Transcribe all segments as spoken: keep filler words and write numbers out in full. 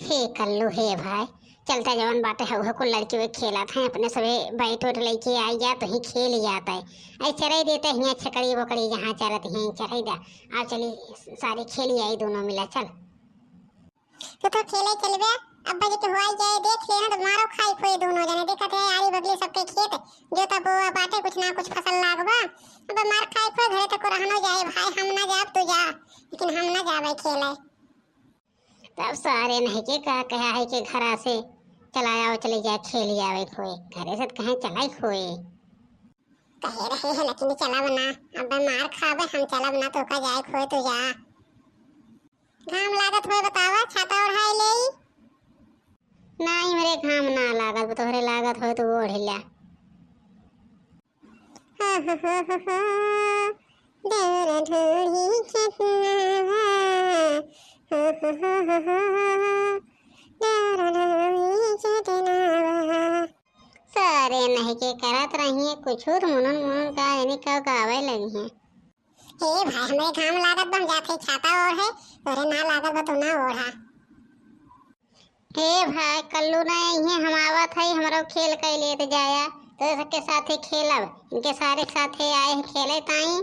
हे कल्लू, हे भाई, चलता जवन बाटे है, उहे कुल लड़की वे खेलत हैं, अपने सभे बैट उट लइके आई जा, तो ही खेल जात है। ऐसे चराई देते हियाँ छकड़ी बकड़ी, जहाँ चरत हैं, चराई दा। आ चली, सारे खेली आई दोनों मिला, चल। तू तो खेले चलबे, अब्बा जी के हुआई जाए, देख ले, ना तो मारो खाई खोए दोनों जने। देखत है, आरी बगली सबके खेत, जोता बोआ बाटे, कुछ ना कुछ फसल लागबा। अब मार खाई खोए, घरे तक रहनो जाए, भाई, हम ना जाब, तू जा, लेकिन हम ना जाबे खेले। तब सारे नहीं के का कहा है कि घरा से चला आओ, चले जाए, खेल आवे खोए, घरे से तो कहे चलाई खोए। कहे रहे हैं, लेकिन चलब ना, अब मार खाबे हम, चलब ना, तो का जाए खोए, तू जा। घाम लागत होए बतावा, छाता ओढ़ाए ले। नहीं, हमरे घाम ना लागत, तोहरे लागत होए तो ओढ़ ल्या। सारे नहीं के करत रहिए, कुछ तो मुनन मुनन का यानी का गावे लगी हैं। हे भाई, हमरे घाम लागत बा, हम जात है छाता ओढ़े, तोरे ना लागत बा तो ना ओढ़ा। हे भाई, कल्लू ना आई है, हम आवत है, हमरो खेल कई लेत जाया, तो सबके साथे खेलब, इनके सारे साथे आए हैं खेले ताई।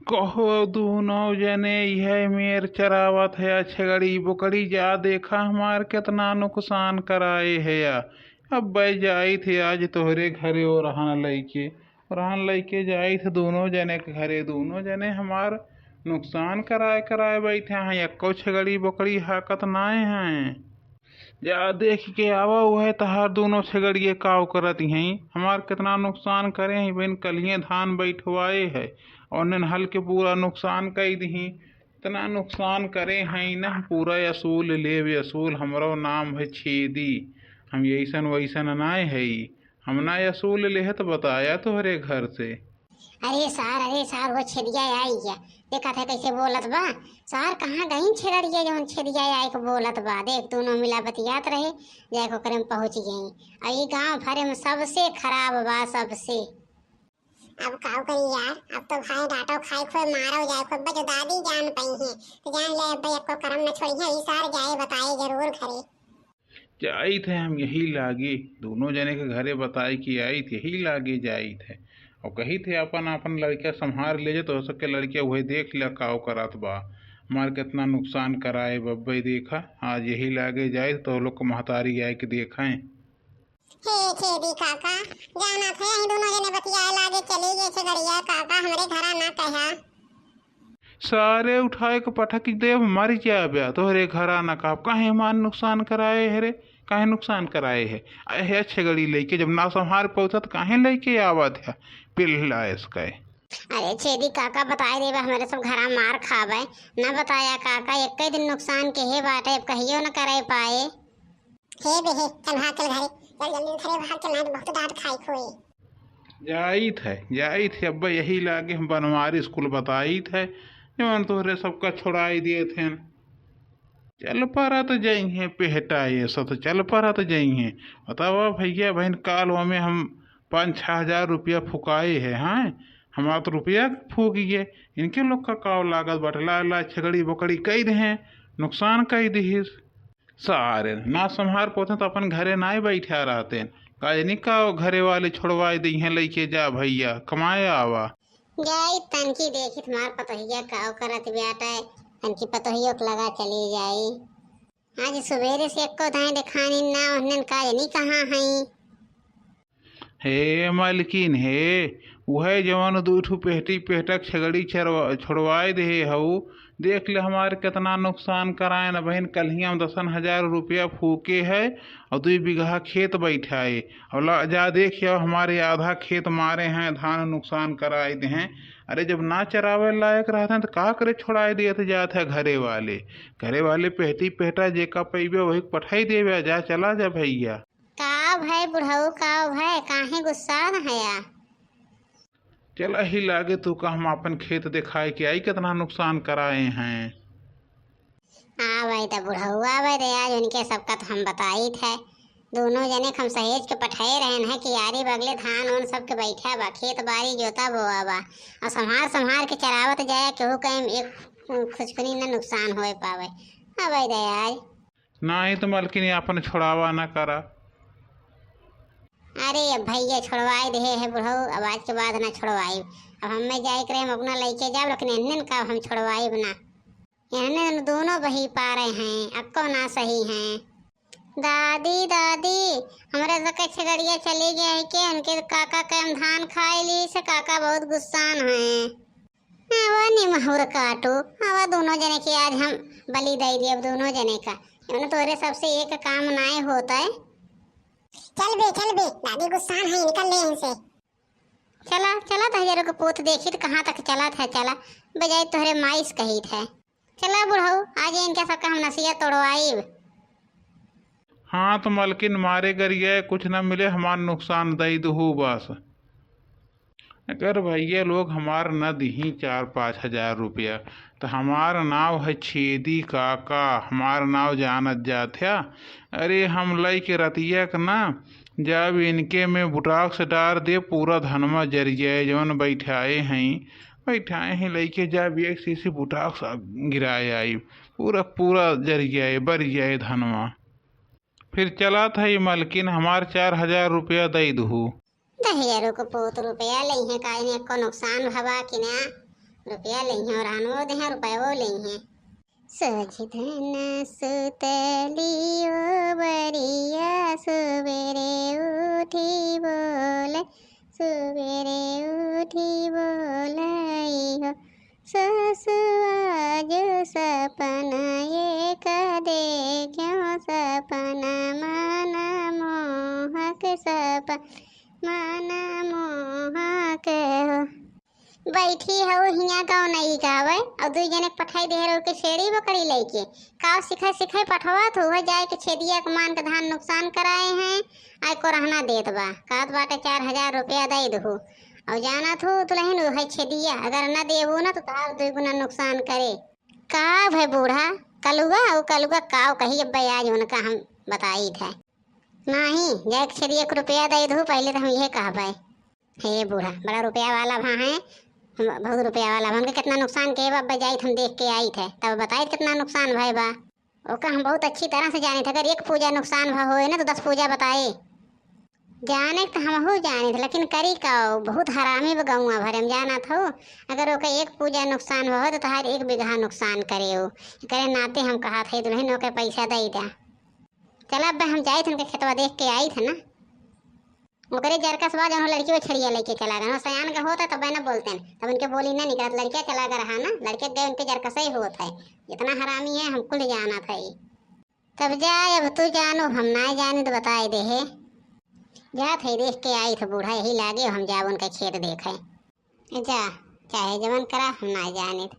कहो दोनों जने यह मेर चरावत है, छगड़ी बोकड़ी जा देखा हमार कितना नुकसान कराए है या। अब जाइत है आज तोहरे घरे ओरहन लइके, ओरहन लइके जाइत है दोनों जने के घरे। दोनों जने हमार नुकसान कराए कराए बैठे हैं, एक्को छगड़ी बोकड़ी हाकत नाए हैं। जा देख के आवा, उहे तहार दोनों छगड़िए काव करत हैं, हमार कितना नुकसान करे हैं। बहन कलिए धान बैठवाए है और उन्हन हल के पूरा नुकसान कई दिही। इतना नुकसान करे हैं ना, पूरा असूल लेब असूल। हमरो नाम है छेदी, हम ऐसन वैसन नाए है, हम ना असूल लेहे तो बताया तोहरे घर से। अरे सार, अरे सार, वो छेदिया आई गया, देखा था कैसे बोलत बा। सार कहाँ गई छेदड़िया, जौन छेदिया आई के बोलत बा। देख दोनों मिला बतियात रहे, जाए के ओकरे में पहुँच गई। और ये गाँव भरे में सबसे खराब बा, सबसे। अब काऊ करी यार, अब तो भाई डांटो खाए खोए, मारो जाए खोए, बस दादी जान पाई है तो जान ले, अब भाई आपको करम न छोड़ी है, ई सार जाए बताए जरूर घरे। जाइत है हम यही लागे, दोनों जने के घरे बताए कि आइत, यही लागे जाइत है। और कहित है अपन अपन लड़का संभार ले जा, तो हो सके लड़का वही देख लिया काव करात बा, हमार कितना नुकसान कराए बब्बे। देखा आज यही लागे जाइत, तो लोग के महतारी आए के देखें। हे छेदी काका, जाना थे यही दोनों जने बतियाए लागे चली गए छे गड़िया काका, हमरे घरा ना कहा। सारे उठाए के पटक देब, मर जाबे, तोहरे घरा ना कहब। काहे हमार नुकसान कराए है रे? काहे नुकसान कराए है? अहे छगड़ी लइके जब ना संभार पहुँचत, काहे लइके आवत है? पिल्ला इसका। अरे छेदी काका, बताए देबे, हमरे सब घरा मार खाबे। ना बताया काका, एक ही दिन नुकसान के हे बाटे, अब कहियो न करे पाए। हे बे हे, चल भाग चल घरे, चल जल्दी घरे भाग चल, नहीं तो बहुत डांट खाई खोए। जाइत है, जाइत है, अब्बा यही लागे हम बनवारी स्कूल बताइत है, जवन तोहरे सबका छोड़ाई दिए थे। चल परत जइहें पेहटा, ये सब तो चल परत जइहें। बतावा भइया बहिन, काल ओमे हम पाँच छः हजार रुपया फुकाए है, हाँ, हमार तो रुपया फूक गए, इनके लोग का काव लागत बाटे, ला ला छगड़ी बकड़ी कई देहें, नुकसान कई दिहिस। सारे ना संभार पोते तो अपन घरे नाय बैठा रहते। का जानी का घरे वाले छोड़वाए दी हैं, लइके जा भइया, कमाए आवा। जाई तनकी देखी तुम्हार पतोहिया का करत बाटे, तनकी पतोहियो के लगा चली जाई। आज सुबेरे से एको दाएं देखानी ना, उन्हन का जानी कहाँ हई। हे मालकिन हे, उहे जवन दुइ ठो पेहटी पेहटक छगड़ी चरवा-, छोड़वाए देहे हऊ, देख ले हमार केतना नुकसान कराए न बहिन। कल्हिया में दसन हजार रुपया फूके है और दुइ बीघा खेत बैठाए और ला-, जा देख आओ हमारे आधा खेत मारे हैं, धान नुकसान कराए दे हैं। अरे जब ना चरावे लायक रहते हैं तो का करे छोड़ाए दिए थे जात है घरे वाले। घरे वाले पेहटी पेहटा जेका पैबे वही पठाई देवे, जा चला जा भइया। का भय बुढ़ऊ, का भय, काहे गुस्सा न हया? चल अही लागे तू का हम आपन खेत देखाए के आई, केतना नुकसान कराए हैं। आवे त बुढ़ऊ, आवे त आज उनके सबका तो हम बताइत है। दोनों जने के हम सहेज के पठाए रहन है कि यारी बगले धान ओन सबके बैठा बा, खेत बारी जोता बोआ बा, और संभार संभार के चरावत जाए, केहू कहीं एक खुजकुनी न नुकसान होए पावे। आवे त आज। नाही तो मलकिन, ये आपन छोड़ावा ना करा। अरे अब भैया छोड़वाई देहे है बुढ़ऊ, अब आज के बाद ना छोड़वाई। अब हमें जाए के रहे, हम अपना लइके जाब, लेकिन इन्हन का हम छोड़वाई ना। इन्हन दोनों बही पारे हैं, अक्को ना सही हैं। दादी, दादी, हमरे तो कछ गड़िया चली गए है के, उनके काका के हम धान खाए ली से, काका बहुत गुस्सान हैं। हाँ, वो निमहुर काटू, हाँ, वो दोनों जने के आज हम बलि दे दिए, अब दोनों जने का। इन्हें तोरे सबसे एक काम नाय होता है। चल बे, चल बे, दादी गुस्सान है, निकल ले इनसे। चला, चला, तहजरो के पूत देखी तो कहाँ तक चलत है, चला, बजाय तोहरे माइस कहित है। चला बुढ़ऊ, आज इनके सबका हम नसिया तोड़वाइब। हाँ तो मलकिन, मारे गरियाए कुछ न मिले, हमार नुकसान दई दहू बस। अगर भैया लोग हमार न दिही चार पाँच हजार रुपया, तो हमार नाव है छेदी काका, हमार नाव जानत जात है। अरे हम लइके रतिया के ना, जब इनके में बुटाक्स डार दे, पूरा धनमा जर जाए, जवन बैठाए हैं, बैठाए हैं लइके, जब एक शीशी बुटाक्स गिराए आई, पूरा, पूरा जर जाए, बर जाए धनमा। फिर चलत है मलकिन, हमार चार हजार रुपया दई दहू। दहियरो के पूत रुपया लइहें, का इन्हें को नुकसान भवा कि ना? रुपया लइहें और हनवो देहें, रुपयवो लइहें। सजधन सुतली ओ बरिया, सुबेरे उठी बोले, सुबेरे उठी बोलई हो। ससुआ जो सपना ये का देख्यो, सपना मन मोहक, सपना मन मोहक हो। बैठी हऊ हियाँ गाँव नहीं गावे, और दुई जने के पठाई दे रहो के छेड़ी बकरी लइके। काव सिखाई सिखाई पठवा थू, वह जाए के छेदिया के मान के धान नुकसान कराए हैं, आए को रहना देत बा। कहत बाटे चार हजार रुपया दे दहू। और जाना थू दुलहिन, वह छेदिया अगर न देबू ना तो तार दुई गुना नुकसान करे। का भे बूढ़ा, कलुआ, वो कलुआ काव कही, अब आज उनका हम बताई थे। नाही, जाए के छेदिया के रुपया दे दहू, पहले तो हम यह कहबे। हे बूढ़ा, बड़ा रुपया वाला भा हैं, हम बहुत रुपया वाला भा, उनके कितना नुकसान के बा, जाइत हम देख के आइत है, तब बताइत कितना नुकसान भय बा। ओका हम बहुत अच्छी तरह से जानित है, अगर एक पूजा नुकसान भा होए ना तो दस पूजा बताए। जाने तो हमहू जानित, लेकिन करी का, बहुत हरामी बा गौवा भरे में, जानत हो। अगर ओका एक पूजा नुकसान भा हो तो तहार एक बीघा नुकसान करे हो। एकरे नाते हम कहत है दुलहिन ओके पैसा दे दा। चला अब हम जाइत उनके खेतवा देख के आइत है ना। ओकरे जरकस बा जौन लड़की वो छेड़िया लइके चला गए। सयान का होता तब ना बोलते हैं, तब उनके बोली ना निकलत, लड़किया चला गए रहा ना, लड़के गए उनके जरकस ही होत है। इतना हरामी है हम कुल जानत है। तब जा, अब तू जानू हम ना जानी तो बताए दे है। जात है देख के आइत है बूढ़ा, यही लागे हम जाब उनके खेत देखे। जा, चाहे जवन करा हम ना जानी।